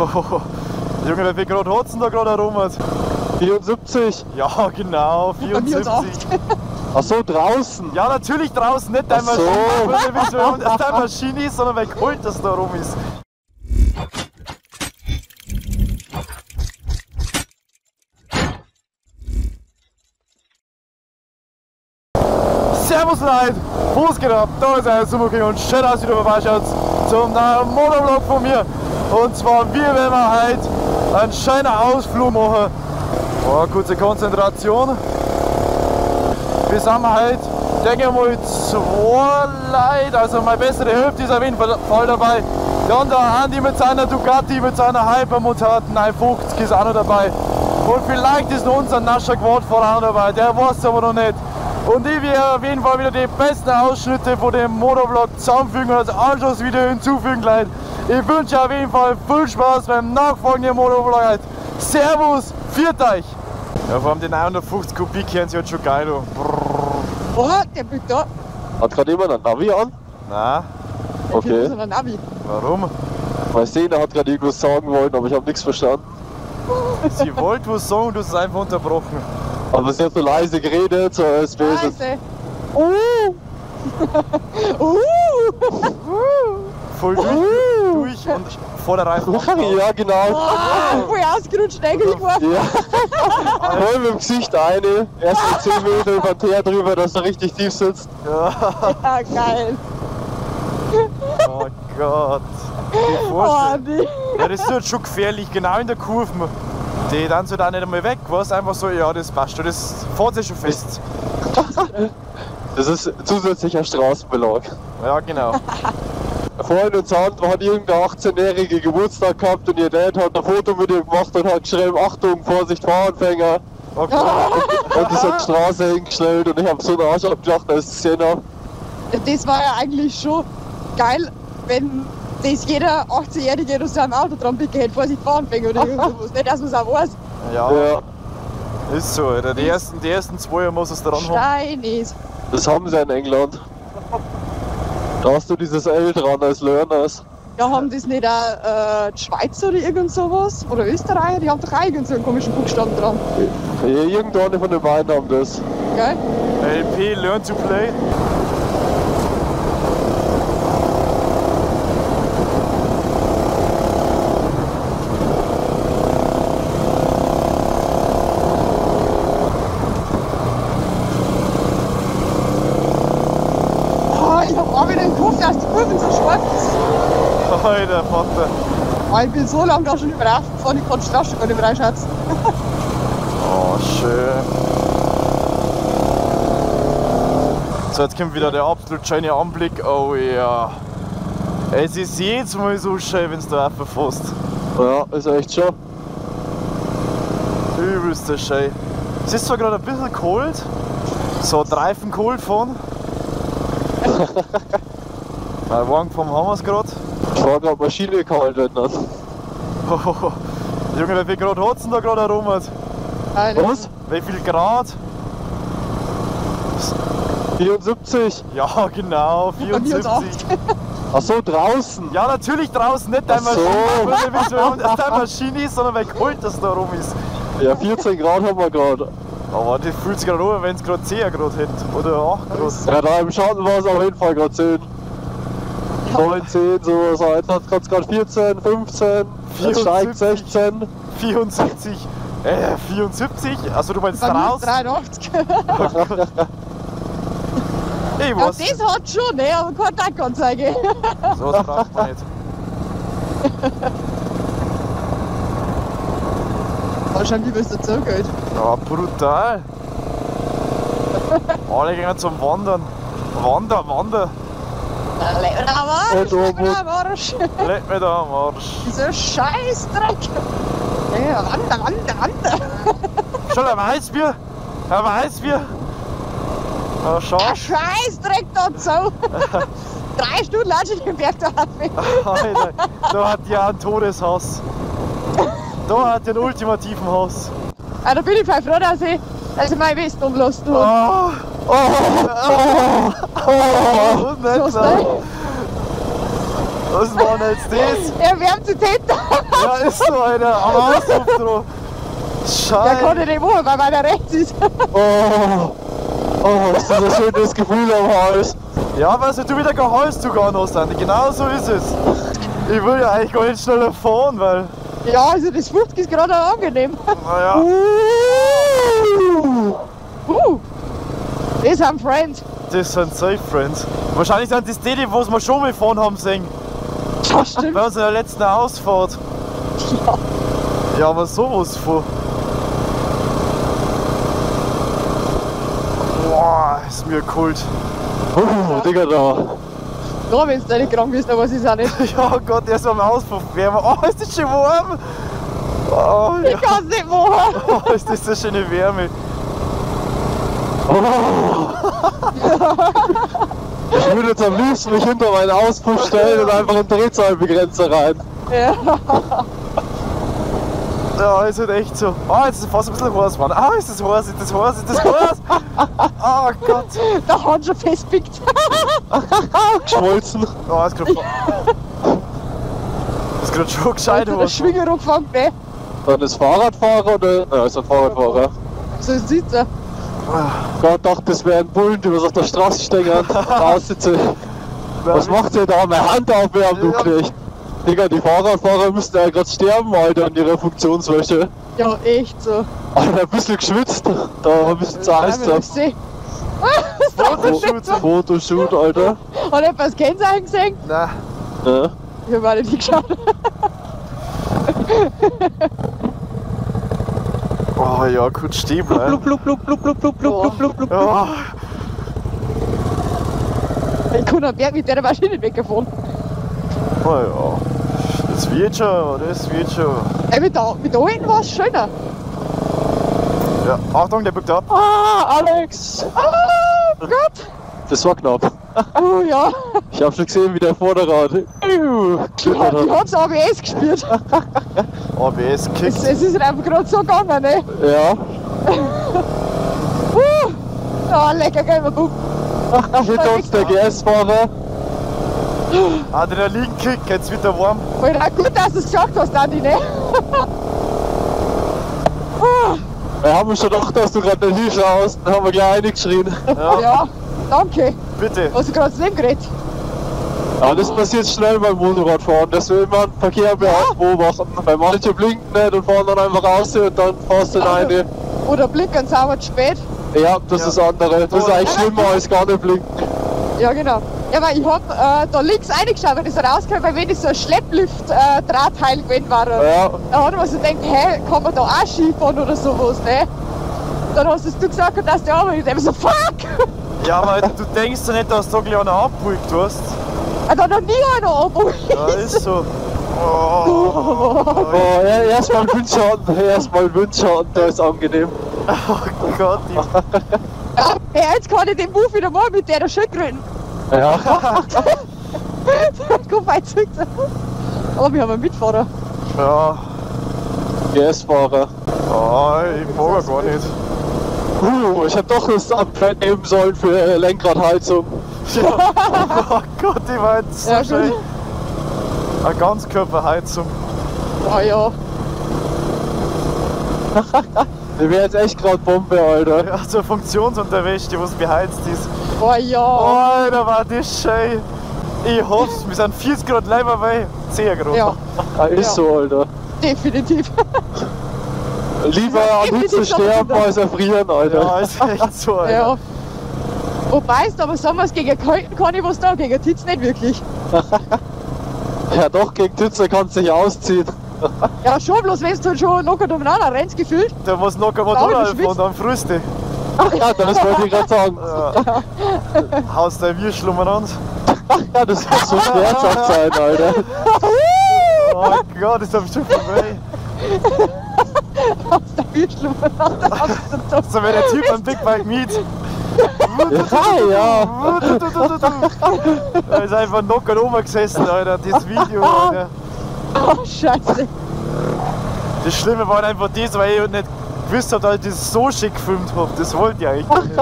Oh, Junge, wie viel Grad hat's denn da gerade herum? 74. Ja, genau, 74. Ach so, draußen. Ja, natürlich draußen, nicht deine Maschine, so. Nicht deine Maschine ist, sondern weil kalt das da rum ist. Servus Leute, was geht ab? Da ist euer Sumo King und schön, dass ihr wieder vorbeischaut zum neuen Motovlog von mir. Und zwar, wir werden heute einen schönen Ausflug machen. Oh, kurze Konzentration. Wir sind heute, denke ich mal, zwei Leute, also meine bessere Hälfte ist auf jeden Fall dabei. Dann der Andi mit seiner Ducati, mit seiner Hypermotard 950 ist auch noch dabei. Und vielleicht ist noch unser nascher Quadfahrer auch noch dabei, der weiß es aber noch nicht. Und ich werde auf jeden Fall wieder die besten Ausschnitte von dem Motovlog zusammenfügen und als Anschlussvideo hinzufügen, Leute. Ich wünsche auf jeden Fall viel Spaß beim nachfolgenden Motovlog. Servus, viert euch! Ja, vor allem die 950 Kubik hören sich halt schon geil an. Oh, der biegt da. Hat gerade jemand ein Navi an? Nein. Okay. Ein Navi. Warum? Weil Sena hat gerade irgendwas sagen wollen, aber ich habe nichts verstanden. Sie wollte was sagen, du hast es einfach unterbrochen. Aber sie hat so leise geredet, so als wäre es. Voll durch und vor der Reifen. Ja, genau. Oh, voll ausgerutscht eigentlich war. Ja. Voll mit dem Gesicht eine. Erst mit 10 Meter über den Teer drüber, dass er richtig tief sitzt. Ja, ja, geil. Oh Gott. Die Vorstellung. Ja, das ist halt schon gefährlich, genau in der Kurve. Die dann so da nicht einmal weg, was? Einfach so, ja, das passt schon, das fährt sich schon fest. Das ist zusätzlicher Straßenbelag. Ja, genau. Vorhin in Sand hat irgendein 18-Jährige Geburtstag gehabt und ihr Dad hat ein Foto mit ihm gemacht und hat geschrieben, Achtung, Vorsicht, Fahranfänger. Okay. Und ist an die Straße hingestellt und ich hab so einen Arsch abgelacht, als ich es gesehen habe. Das war ja eigentlich schon geil, wenn das jeder 18-Jährige aus seinem Auto dran picken hätte, Vorsicht, Fahranfänger oder irgendwas. Nicht, dass man es auch weiß. Ja, ja. Ist so, Alter. Die ersten 2 Jahre muss es dran haben. Stein ist. Das haben sie in England. Da hast du dieses L dran als Learners. Ja, haben das nicht auch die Schweizer oder irgend sowas? Oder Österreicher? Die haben doch auch irgend so einen komischen Buchstaben dran. Ja, irgendeine von den beiden haben das. Geil. LP, Learn to Play. Alter Vater. Oh, ich bin so lange da schon über gefahren, ich kann die Straße gar nicht mehr reinschätzen. Oh, schön. So, jetzt kommt wieder der absolut schöne Anblick. Oh ja. Es ist jedes Mal so schön, wenn du da raufährst. Ja, ist echt schon. Übelst schön. Es ist zwar gerade ein bisschen kalt, so Reifen kalt fahren. Weil warm gefahren haben wir es gerade. Ich war gerade Maschine kalt, wenn das. Oh, Junge, wie viel Grad hat es denn da gerade herum? Was? Wie viel Grad? 74. Ja, genau, 74. Ach so, draußen. Ja, natürlich draußen, nicht deine Maschine, nicht deine Maschine ist, sondern weil kalt das da rum ist. Ja, 14 Grad haben wir gerade. Aber das fühlt sich gerade an, wenn es gerade 10 Grad hätte oder 8 Grad. Ja, da im Schatten war es auf jeden Fall gerade 10. 9, 10, so, so. Jetzt hat es gerade 14, 15, jetzt steigt 16. 74, 74? Also du meinst draußen? 83. Ich weiß. Ja, das hat schon, ne? Aber keine Tankanzeige. So was braucht man nicht. Wahrscheinlich wirst du zurückgehört. Ja, brutal. Alle gehen zum Wandern. Wander, wander. Leck mich da am Arsch, leck mich da am Arsch. Leck mich da am Arsch. Dieser Scheißdreck. Ja, wander, wander, wander. Schon ein Weißbier? Ein Weißbier? Ja, schau. Der Scheißdreck da so. 3 Stunden latschen den Berg da rauf. Alter, da hat ja einen Todeshass. Da hat den ultimativen Hass. Ja, da bin ich voll froh, dass ich meine Westen umlassen habe. Oh. Oh, oh, oh, oh, oh, so. Was war denn jetzt das? Er wärmt sich hinter. Ja, ist so, Alter. Am Auspuff drauf. Scheiße. Der kann ich nicht machen, weil meiner rechts ist. Oh, oh, das ist ein schönes Gefühl am Hals. Ja, weißt du, du wieder kein Halszug an hast, Andi. Genau so ist es. Ich will ja eigentlich gar nicht schneller fahren, weil... Ja, also das 50 ist gerade auch angenehm. Naja. Das sind Friends. Das sind safe Friends. Wahrscheinlich sind das die, die was wir schon mal gefahren haben sehen. Das stimmt. Bei unserer letzten Ausfahrt. Ja. Ja, aber sowas von. Boah, ist mir kalt. Oh, Digga, da. Da, wenn du nicht krank bist, dann weiß ich es auch nicht. Ja, oh Gott, erst am Auspuff wärmer. Oh, ist das schon warm? Oh, ja. Ich kann es nicht machen. Oh, ist das so schöne Wärme. Oh. Ich würde jetzt am liebsten mich hinter meinen Auspuff stellen und einfach einen Drehzahlbegrenzer rein. Ja. Ja, ist halt echt so. Ah, jetzt ist es fast ein bisschen heiß geworden. Ah, ist das heiß, ist das heiß, ist das heiß. Oh Gott. Da hat schon festpickt. Geschmolzen. Oh, ist gerade schon gescheit. Der Schwinger angefangen, ne? Dann ist Fahrradfahrer oder? Ja, ist ein Fahrradfahrer. So sieht's ja. Gott dachte, das wären Bullen, die was auf der Straße stehen. Aussitzen. Was macht ihr da? Meine Hand aufwärmen, du Knecht. Digga, die Fahrradfahrer müssen ja gerade sterben, Alter, in ihrer Funktionswäsche. Ja, echt so. Alter, ein bisschen geschwitzt. Da ein bisschen zu heiß. Fotoshoot. Fotoshoot, Alter. Hat jemand das Kennzeichen gesehen? Nein. Ja. Ich hab auch nicht hingeschaut. Oh ja, kurz stehen bleiben. Blub, blub, blub, blub, blub, blub, blub, blub, blub. Oh. Ich kann am Berg mit der Maschine weggefahren. Oh ja. Das wird schon, das wird schon. Ey, mit da hinten war es schöner. Ja, Achtung, der biegt ab. Ah, Alex! Ah, Gott! Das war knapp. Oh ja. Ich hab schon gesehen, wie der Vorderrad. Ich hab's ABS gespürt. ABS kickt. Es ist einfach gerade so gegangen, ne? Ja. Ah, lecker, gell, mal gucken. Hinter uns der GS-Fahrer. Adrenalinkick, jetzt wieder warm. Alter, gut, dass du es geschafft hast, Andi, ne? Wir haben schon gedacht, dass du gerade nicht hinschaust, dann haben wir gleich reingeschrien. Ja. Ja, danke. Bitte. Hast du gerade das Leben gerettet? Ja, das passiert schnell beim Motorradfahren, dass wir immer den Verkehr beobachten. Weil manche blinken nicht und fahren dann einfach raus und dann fährst du in eine. Oder blinken sauber zu spät. Ja, das ist das andere. Das ist eigentlich schlimmer als gar nicht blinken. Ja, genau. Ja, weil ich hab da links reingeschaut, weil das rauskam, weil wenn das so ein Schlepplift-Drahtteil gewesen war. Ja. Da hat man so gedacht, hä, kann man da auch Skifahren oder sowas, ne? Dann hast du gesagt, dass der arbeitet. Ich so, fuck! Ja, aber du denkst ja nicht, dass da gleich einer abbiegt, weißt du? Ah, da hat noch nie einer abbiegt. Ja, ist so. Oh. Oh, ja, erstmal Windschatten, da ist angenehm. Oh Gott. Ja, jetzt kann ich den Move wieder machen mit der Schildkröten. Ja. Komm weit zurück. Aber wir haben einen Mitfahrer. Ja. GS-Fahrer. Oh, ich mag gar nicht. Ich hab doch das Upgrade nehmen sollen für Lenkradheizung. Ja. Oh Gott, die war jetzt so ja, schön. Eine Ganzkörperheizung. Oh ja. Die wäre jetzt echt gerade Bombe, Alter. Ja, so eine Funktionsunterwäsche, die was beheizt ist. Oh ja. Alter, war das schön. Ich hoff's, wir sind 40 Grad leider bei 10 Grad. Ja. Ah, ist ja. so, Alter. Definitiv. Lieber an Hitze sterben als erfrieren, Alter. Ja, ist echt so, Alter. Ja. Wobei es aber sagen wir, gegen Kalten kann ich was da, gegen Hitze nicht wirklich. Ja doch, gegen Hitze kannst du dich ausziehen. Ja schon, bloß wenn du halt schon locker umeinander rennst, gefühlt. Da muss locker mal drüber und dann frühst du. Ja, das wollte ich gerade sagen. Ja. Haust dein Würschel umeinander. Ja, das muss so schmerzhaft sein, Alter. Oh Gott, ist doch schon vorbei. Haust dein Würschel umeinander. So wie der Typ am Big Bike Meet. Ja, ja. Da ist einfach locker oben gesessen, Alter. Das Video, Alter. Oh, Scheiße. Das Schlimme war einfach das, weil ich nicht gewusst habe, dass ich das so schick gefilmt habe. Das wollte ich eigentlich nicht.